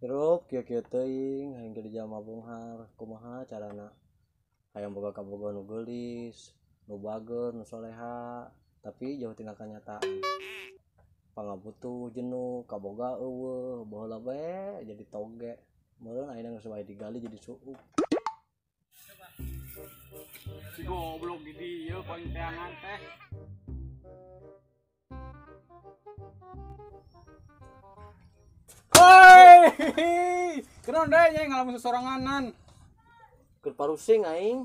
Hirup kieu-kieu teuing hayang jadi jalma beunghar kumaha carana hayang boga kabogoh nu geulis nu bager nu soleha tapi jauh tina kanyataan pangabutuh jenuh kaboga eueuh baheula bae jadi toge meureun ayeuna geus bae digali jadi suup. Si goblok di dieu paling teangan teh. Hei, kenaon deui nya ngalamun sesoranganan. Keur parusing aing.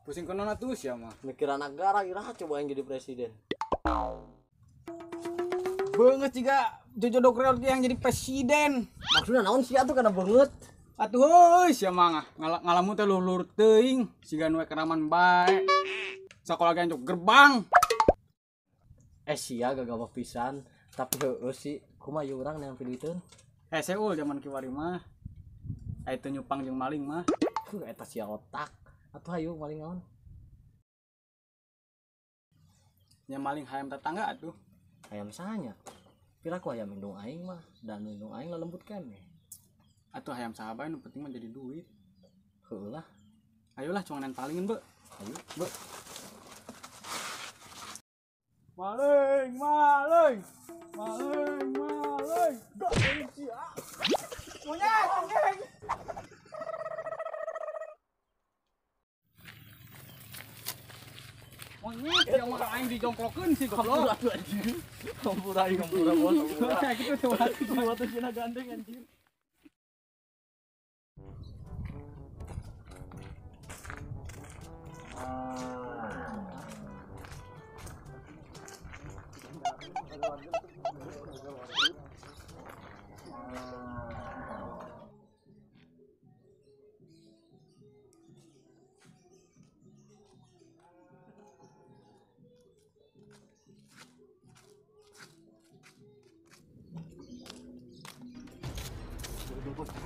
Pusing kenaon atuh sia mah. Mikiran negara iraha coba aing jadi presiden. Beungeut jiga jojodok reot yang jadi presiden. Maksudna naon sia atuh kana beungeut? Atuh heuy sia mah ngalamun teh luhur teuing, siga nu keraman bae. Sakola ge anjuk gerbang. Sia gagabah pisan, tapi heueuh sih kumaha ieu urang neang piduiteun. Seul zaman kiwari mah. Aya teu nyupang jeung maling mah. Eta sia otak. Atuh hayu maling naon? Nya maling hayam tetangga atuh. Hayam sahanya? Piraku hayam indung aing mah, dan indung aing lelembut keneh. Atuh hayam saha bae nu penting mah jadi duit. Heueuh lah. Ayolah cuangan palingin, Be. Ayo, Be. Maling, maling. Maling, maling. Gak sia. Monyet, anjing. Monyet yang mah aing dijongklokeun sih goblok. Ampura anjing. Ampura aing ampura bos. Kayak gitu tuh waktu cina gandeng anjing.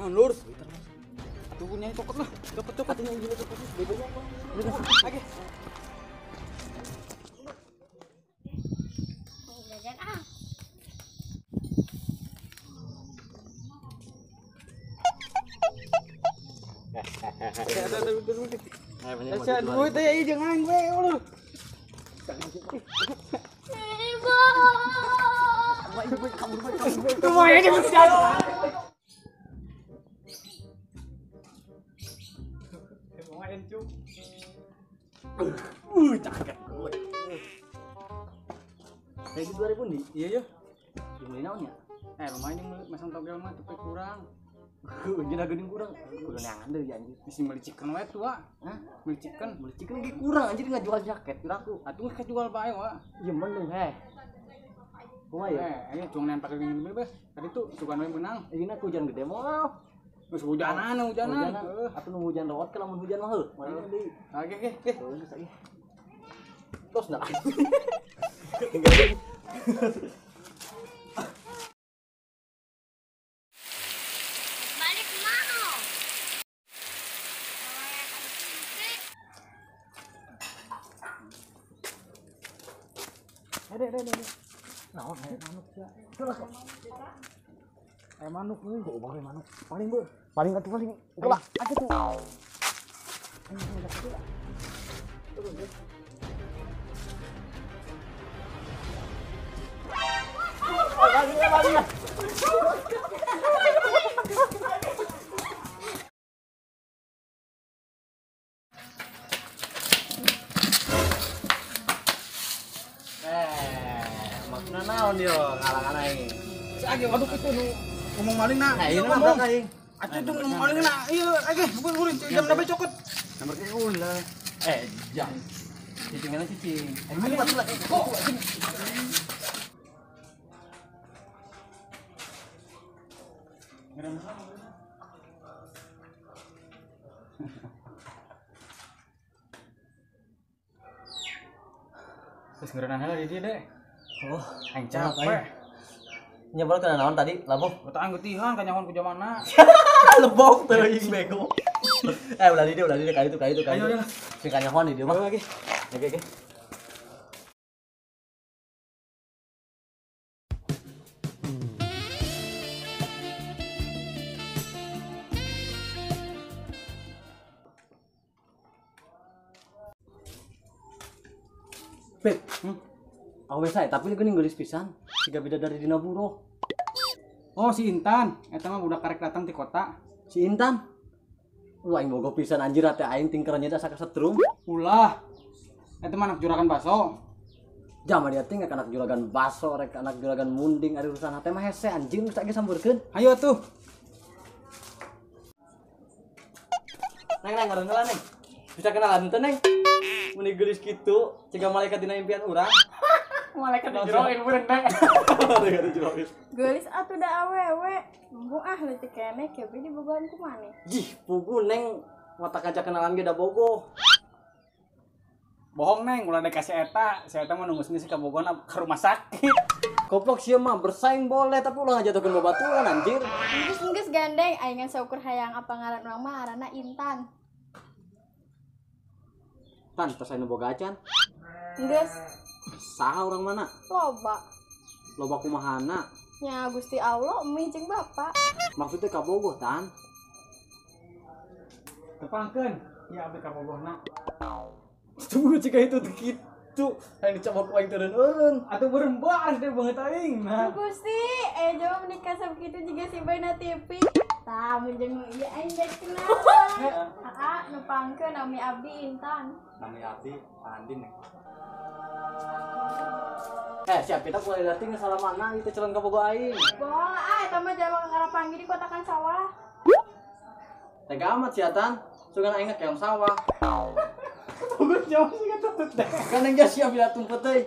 Lur. Atuh punya cokot lah. Cokot-cokot ini gini cokot. Oke. Jajan ah. Ada duit ya jangan gue lu. Ibu. Lumayan aja berjalan. Cakep gue. Kayak 2000 nih. Iya ya. Yang beli naon ya? Lumayan yang beli masang togel mah tapi kurang. Jeung geuning kurang. Kudu neangan deui anjir. Bisi meuli chicken we tuh, Wak. Hah? Meuli chicken. Meuli chicken ge kurang anjir ngajual jaket piraku. Atuh geus jual bae, Wak. Ieu mending heh. Kumaha ya? Ayo cuang nempel geuning deui, Bes. Tadi tuh sugan we meunang. Ieu na hujan gede moal. Geus hujanan, hujanan. Atuh nu hujan rawat ke lamun hujan mah heuh. Mari deui. Oke, oke, oke. Geus lagi. Terus nah. Balik mau. Ada. Naon, naon sia. Manuk euy, oh bang manuk. Paling beuh. Paling atuh paling. Gelah, atuh tuh. Maksudna naon yo ngalangan aing. Age waduh kitu nu ngomong maling na. Nah, ieu mah aing. Atuh tuh ngomong maling na. Ieu age beureun jam nabe cokot. Nomor ke ulah. Jam. Cicingana cicing. Ayo batu lah. Kok terus ngerenang heula di dieu deh. Oh, aing capek. Nyebel kana naon tadi? Labuh. Otak aing getihan kanyahoan ku jamana. Lebok teuing bego. Ulah di dieu ka ditu. Ayo. Sing kanyahoan di dieu mah. Oke. Oke. Pit. Aku bisa tapi geuning geulis pisan. Siga bidadari dina buruh. Oh, si Intan. Eta mah budak karek datang ti kota. Si Intan. Lu aing bogoh pisan anjir teh aing tingkeran nya asa kasetrum. Ulah. Eta mah anak juragan baso. Jama dia teh anak juragan baso rek anak juragan munding ari urusan hate mah hese anjing geus ge sambeurkeun. Hayo atuh. Neng neng ngareungeula neng. Bisa kenalan teu neng? Meni geulis kitu, ciga malaikat dina impian urang. Malaikat dijeroin beureun teh. Malaikat dijeroin. Geulis atuh da awewe. Nunggu ah leutik keneh kepe dibogohan ku maneh. Jih, pugu neng mata kaca kenalan ge da bogoh. Bohong neng, ulah dek ka si eta. Si eta mah nunggu sini ka bogona ke rumah sakit. Goblok sia mah bersaing boleh tapi ulah ngajatuhkeun babaturan anjir. Geus geus gandeng aing ngan saukur hayang apa ngaran urang mah ngaranna Intan. Tan, tos aya nu boga acan. Geus. Saha urang mana? Loba. Loba kumahana? Nya Gusti Allah umi jeung bapa. Maksudnya ka bogoh tan. Tepangkeun, ya abdi ka bogohna. Tunggu jika itu kitu, hayang dicabok ku aing teureun-eureun. Atuh beureum baas deh banget aing. Nah. Gusti, jauh menikah sakitu juga si bae na TV. Tah mun jeung ieu aing dek kenalan. Aa, nepangkeun nami abdi Intan. Nami abdi Andin. Siap kita mulai datang ke salamana itu calon ka bogoh aing. Bohong ah, eta mah jalma ngarapanggih di kotakan sawah. Tega amat sia tan, sugan aing keong sawah. Bogoh jauh sih katuntut deh. Kan engga siap bila tumpet euy.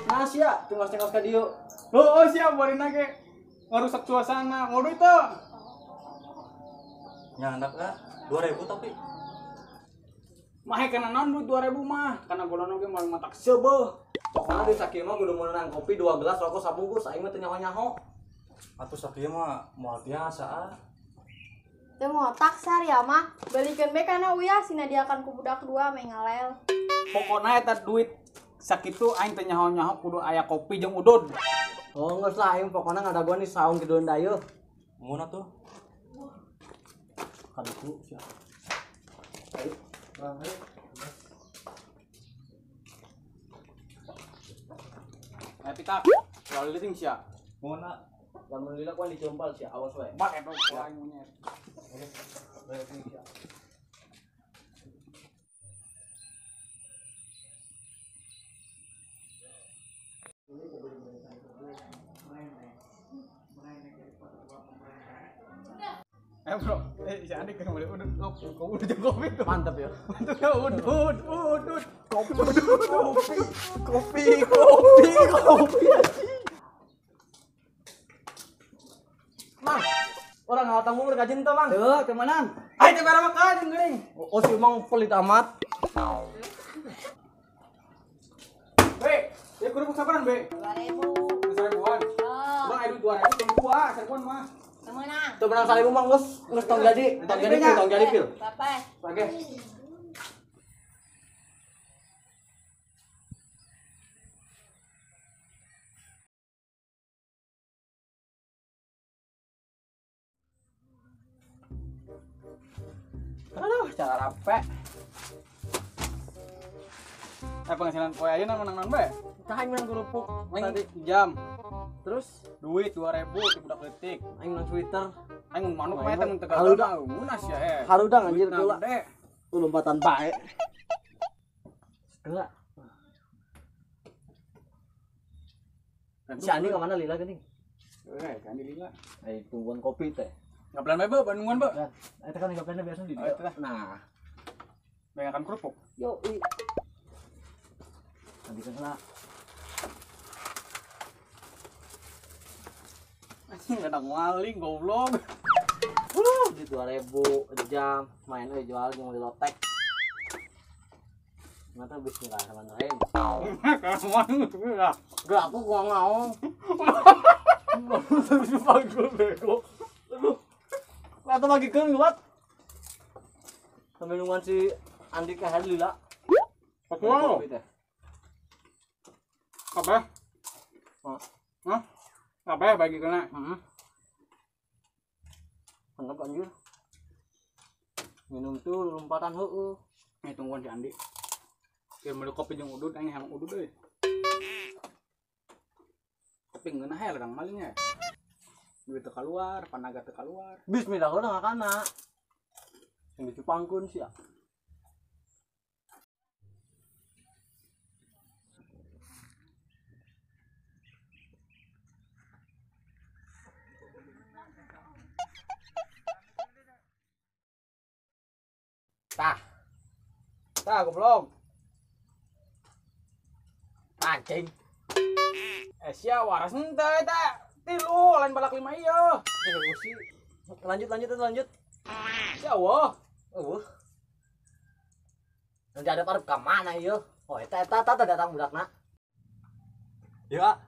Nah sia, tunggas-tunggas ka dieu. Oh, siap barina ge ngarusak suasana. Mau duit teu? Nyandak lah, 2000 tapi. Mah kana naon duit 2000 mah, kana golon oge moal matak seubeuh. Pokona duit sakieu mah kudu meunang kopi 2 gelas rokok sabungkus aing mah teu nyaho-nyaho. Atuh sakieu mah moal biasa ah. Teu ngotak sar ya mah, belikeun be kana uyah sinadiakan ku budak dua meh ngalel. Pokona eta duit sakitu aing teu nyaho-nyaho kudu aya kopi jeung udud. Oh geus lah aing pokona ngadagoan di saung kiduan dayeuh. Mun atuh. Kaditu sia. Ayo, bang, ayo. Ayo pitak. Lalu liting sia. Mun ah. Lamun lila kuan dicompal sia, awas we. Bak eta ku aing monyet. Oke. Sia. Bro, si Andi kan boleh udut, kau udut kopi tuh. Mantap ya. Mantap ya, udut, udut, kopi, kopi, kopi, kopi, kopi. Mang, orang ngaltang bubur kajin tuh mang. Tuh, temenan. Ayo teh barang makan geuning. Oh si Mang pelit amat. Be, ya kerupuk sabaran be. 2000. 1000-an. Oh. Bang, ayo 2000 tong dua, 1000-an mah. Temenang. Tuh menang 1000 mang geus, geus tong jadi, tong jadi pil. Bapak. Oke. Cara rape. Penghasilan poe ayeuna menang naon bae? Tah aing menang kerupuk tadi jam. Terus duit 2000 ti budak leutik. Aing menang Twitter. Aing manuk bae teh mun teu gagal mah munas ya eh. Harudang anjir kula. Lompatan bae. Kela. Si Andi ke mana lila geuning? Eh, si Andi lila. Ai tungguan kopi teh. Ngapelan bae, Be, Bandungan, Be. Eta kan ngapelan biasa di dieu. Nah. Banyakan kerupuk. Yo, i. Andi kan lah. Anjing ada maling goblok. Di 2000 jam main euy jual jeung di lotek. Mata bismillahirrahmanirrahim. Gak aku gua ngau. Terus panggil bego. Aduh. Atau bagikeun kuat. Sambil nungguan si Andi ka hari lila. Aku. Apa? Hah? Apa bagi kena? Heeh. Enak anjir. Minum tuh lompatan heueuh. Tungguan si Andi. Keur meuli kopi jeung udud aing hayang udud euy. Tapi ngeunah he ladang maling ya. Duit teu kaluar, panaga teu kaluar. Bismillah udah ngakana. Yang dicupangkeun sia. Tah. Tah goblok. Anjing. Sia waras henteu eta. Tilu lain balak 5 ieu. Sih. Lanjut lanjut lanjut. Sia wah. Eueuh. Nanti ada parep ka mana ieu? Oh eta eta eta datang budakna. Ya.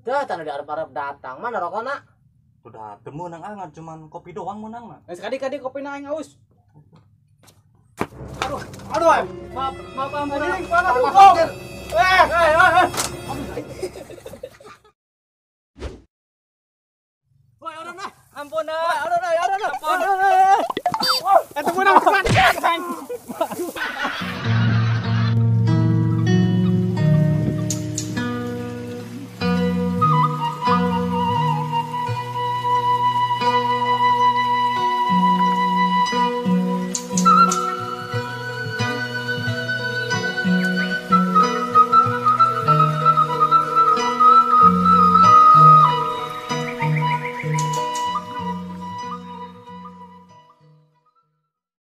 Tah tanda di arep-arep datang mana rokona? Udah teu meunang ah cuman kopi doang meunang mah. Geus kadi-kadi kopina aing aus. Aduh, aduh, maaf, maaf, ampun. Anjing, panas goblok. Woi, orang nah. Ampun, Woi, orang nah, orang nah. Ampun. Eta meunang kesan.